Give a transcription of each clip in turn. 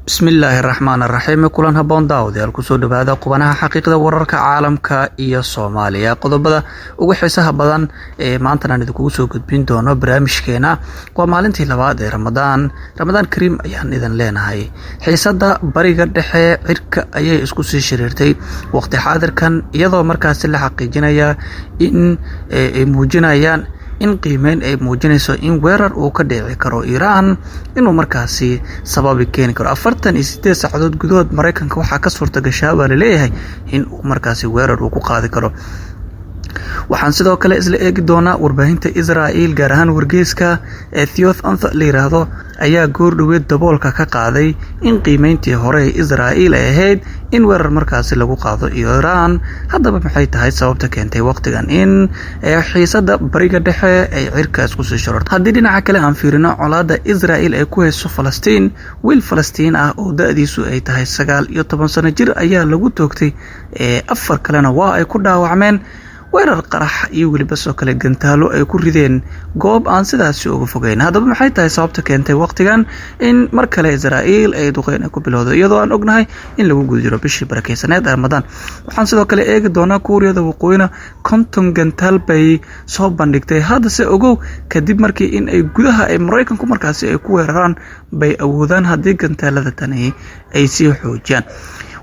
Bismillaahi raxmaan raxiim. Kulan haboon, daawadayaal. Kusoo dhawaada qubanaha xaqiiqda wararka caalamka iyo Soomaaliya. Qodobada ugu xiisaha badan ee maantan aan idinkugu soo gudbin doono barnaamijkeena waa maalintii labaad ee Ramadaan. Ramadaan kariim ayaan idin leenahay. Xiisada Bariga Dhexe cirka ayay isku sii shiriirtay waqti xaadirkan, iyadoo markaasi la xaqiijinaya in ay muujinayaan in qiimeyn ay muujinayso in weerar uu ka dhici karo Iiraan inuu markaasi sababi keeni karo 48 saacadood gudahood Mareykanka. Waxaa ka suurta gashaa baa laleeyahay in uu markaasi weerar uu ku qaadi karo. Waxaan sidoo kale isla eegi doonaa warbaahinta Israel, gaar ahaan wargeyska Yedioth la yiraahdo ayaa goordhoweed daboolka ka qaaday in qiimeyntii hore ee Israel ay ahayd in weerar markaasi lagu qaado Iiraan. Haddaba, maxay tahay sababta keentay waqtigan in xiisada Bariga Dhexe ay cirkaas kusii shirorto? Haddii dhinaca kale aan fiirino colaadda Israel ay ku hayso Falastiin, wiil Falastiin ah oo da-diisu ay tahay 19 sano jir ayaa lagu toogtay, afar kalena waa ay ku dhaawacmeen weerar qarax iyo weliba soo kale gantaalo ay ku rideen goob aan sidaasi uga fogeyn. Haddaba, maxay tahay sababta keentay waqtigan in mar kale Israa'iil ay duqeyn ay ku bilowdo, iyadoo aan ognahay in lagu guda jiro bishii barakeysaneed ee Ramadaan? Waxaan sidoo kale eegi doonaa Kuuriyada Waqooyina 50 gantaal bay soo bandhigtay. Haddase ogow, kadib markii in ay gudaha ay Maraykanku markaasi ay ku weeraraan bay awoodaan haddii gantaalada tani ay sii xoojiyaan.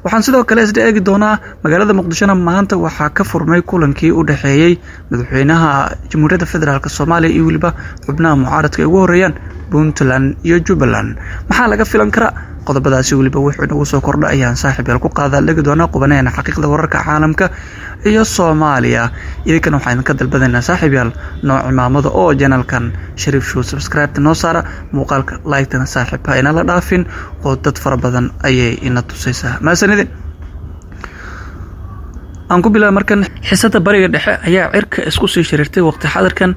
Waxaan sidoo kale isla eegi doonaa magaalada Muqdishona maanta waxaa ka furmay kulankii u dhexeeyey madaxweynaha Jamhuuriyadda Federaalk Soomaaliya iyo weliba xubnaha mucaaradka ay ugu horeeyaan Puntland iyo Jubbaland. Maxaa laga filan karaa? Qodobadaasi weliba wuxuu nagu soo kordha ayaan saaxiib yaal ku qaadaa legi doonaa qubaneena xaqiiqda wararka caalamka iyo Soomaaliya. Idinkana waxaan idinka dalbadaynaa, saaxiib yaal, noo cimaamada oo channelkan Shariif Show subscribe noo saara, muuqaalka like-tana saaxiib ha inala dhaafin oo dad fara badan ayay ina tusaysaa. Maasanidin. Aan ku bilaaba markan. Xisada Bariga Dhexe ayaa cirka isku sii shiriirtay waqti xadirkan,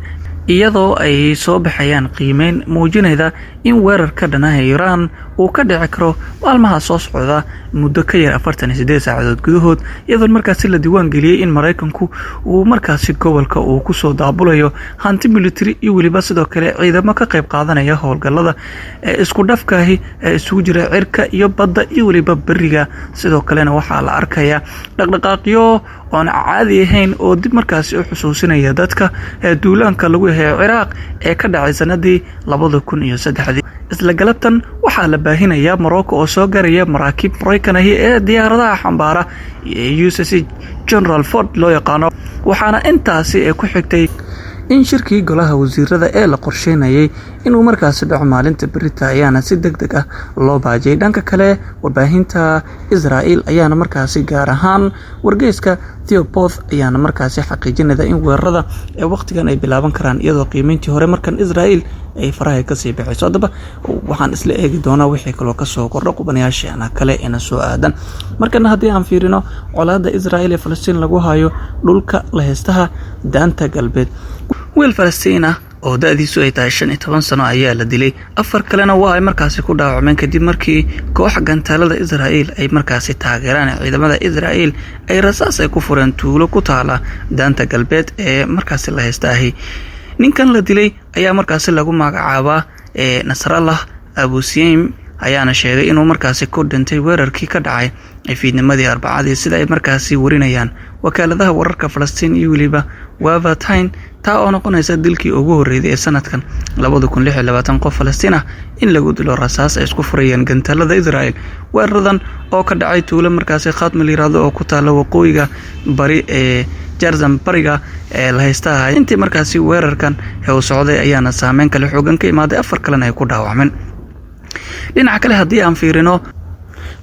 iyadoo ay soo baxayaan qiimeyn muujinayda in weerar ka dhanaha Iiraan uu ka dhici karo maalmaha soo socda muddo ka yar 48 saacadood gudahood, iyadoo markaasi la diiwaan geliyey in Maraykanku uu markaasi gobolka uu kusoo daabulayo hanti military iyo weliba sidoo kale ciidamo ka qayb qaadanaya howlgallada ee isku dhafkaahi ee isugu jira cirka iyo badda iyo weliba beriga. Sidoo kalena waxaa la arkayaa dhaqdhaqaaqyo oon caadi ahayn oo dib markaasi u xusuusinaya dadka ee duulaanka lagu yahay Ciraaq ee ka dhacay sanadii 2003-dii. Isla galabtan waxaa la baahinayaa Morocco oo soo garaya maraakiib Maraykan ahi ee diyaaradaha xambaara UCC General Ford loo yaqaano. Waxaana intaasi ee ku xigtay in shirkii golaha wasiirada ee la qorsheynayay inuu markaasi dhaco maalinta berita ayaana si deg deg ah loo baajiyay. Dhanka kale, warbaahinta Israel ayaana markaasi, gaar ahaan wargeyska Theopoth, ayaana markaasi xaqiijinaya in weerarada ee waqtigan ay bilaaban karaan, iyadoo qiimeyntii hore markan Israel ay faraha kasii baxayso. Haddaba, waxaan isla eegi doonaa wixii kaloo kasoo kordha qubanayaasheena kale ina soo aadan. Markana haddii aan fiirino colaadda Israel ee Falastiin lagu hayo dhulka laheystaha Daanta Galbeed, wiil Falastiin ah oo da-diisu ay tahay 15 sano ayaa la dilay, afar kalena waa ay markaasi ku dhaawacmeen kadib markii koox gantaalada Israel ay markaasi taageeraan ciidamada Israel ay rasaas ay ku fureen tuulo ku taala Daanta Galbeed ee markaasi la haystaahi. Ninkan la dilay ayaa markaasi lagu magacaabaa Nasrallah Abusiim, ayaana sheegay inuu markaasi ku dhintay weerarkii ka dhacay fiidnimadii Arbacadii, sida ay markaasi warinayaan wakaaladaha wararka Falastiin iyo weliba Wafatine, taa oo noqonaysa dilkii ugu horreeyay ee sanadkan 2026 qof Falastiin ah in lagu dilo rasaas ay isku furayeen gantaalada Israel. Weeraradan oo ka dhacay tuulo markaasi Khatma la yiraahdo oo ku taala waqooyiga bari ee Jarzam, bariga ee la haystaha. Intii markaasi weerarkan uu socday ayaana saameyn kale xoogan ka imaaday, afar kalena ay ku dhaawacmeen. Dhinaca kale, haddii aan fiirino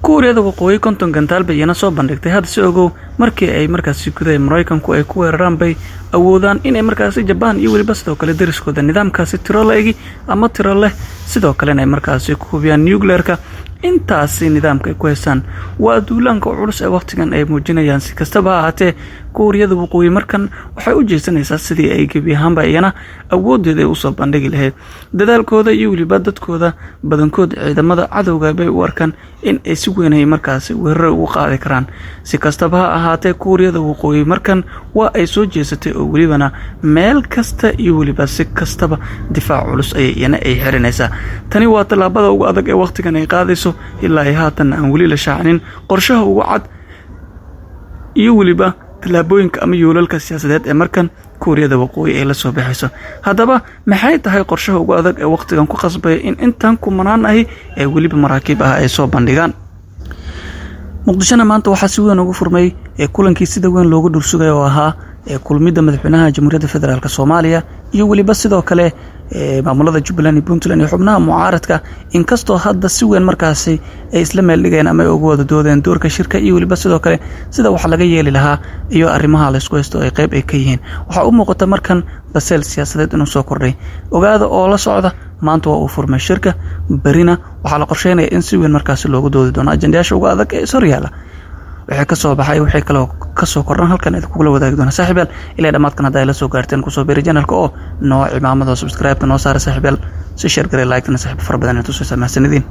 Kuuriyada Waqooyi, 50 gantaal bay iyana soo bandhigtay. Hadda si ogow, markii ay markaasi gudaha Maraykanku ay ku weeraraan bay awoodaan inay markaasi Jabaan iyo weliba sidoo kale dariskooda nidaamkaasi tiro la-egi ama tiro leh, sidoo kalena ay markaasi ku hubiyaan nuclearka. Intaasi nidaamka ay ku haystaan waa duulaanka culus ee waqtigan ay muujinayaan. Si kastaba ha ahaatee, Kuuriyada Waqooyi markan waxay u jeesanaysaa sidii ay gebi ahaanba iyana awoodeeda ay usoo bandhigi lahayd. Dadaalkooda iyo weliba dadkooda badankood ciidamada cadowga bay u arkaan in ay si weyn ay markaasi weerar ugu qaadi karaan. Si kastaba ha ahaatee, Kuuriyada Waqooyi markan waa ay soo jeesatay oo welibana meel kasta iyo weliba si kastaba difaac culus ayay iyana ay xirinaysaa. Tani waa tallaabada ugu adag ee waqtigan ay qaadayso. Ilaa ay haatan aan weli la shaacinin qorshaha ugu cad iyo weliba tallaabooyinka ama yoolalka siyaasadeed ee markan Kuuriyada Waqooyi ay la soo baxayso. Haddaba, maxay tahay qorshaha ugu adag ee wakhtigan ku qasbaya in intan kumanaan ahi ee weliba maraakiib ah ay soo bandhigaan? Muqdishona maanta waxaa si weyn ugu furmay ee kulankii sida weyn loogu dhursugay oo ahaa ee kulmidda madaxweynaha Jamhuuriyadda Federaalka Soomaaliya iyo weliba sidoo kale maamulada Jubbaland iyo Puntland iyo xubnaha mucaaradka. Inkastoo hadda si weyn markaasi ay isla meel dhigeen ama ay uga wada doodeen doorka shirka iyo weliba sidoo kale sida wax laga yeeli lahaa iyo arrimaha laysku haysto ay qayb ay ka yihiin, waxaa u muuqata markan baseel siyaasadeed inuu soo kordhay. Ogaada oo la socda, maanta waa uu furmay shirka, berina waxaa la qorsheynaya in si weyn markaasi loogu doodi doono ajandayaasha uga adag ee ishor yaalla. Wixii kasoo baxay, wixii kaloo kasoo kordhan, halkan idinkugula wadaagi doona. Saaxiibyaal, ilaa dhammaadkan hadda ay la soo gaarteen, kusoo biiri channelka oo noo cimaamada, subscribe-ta noo saara. Saaxiibyaal, si share garee, like-tana saaxiib fara badan ay tusaysaa. Mahasanidiin.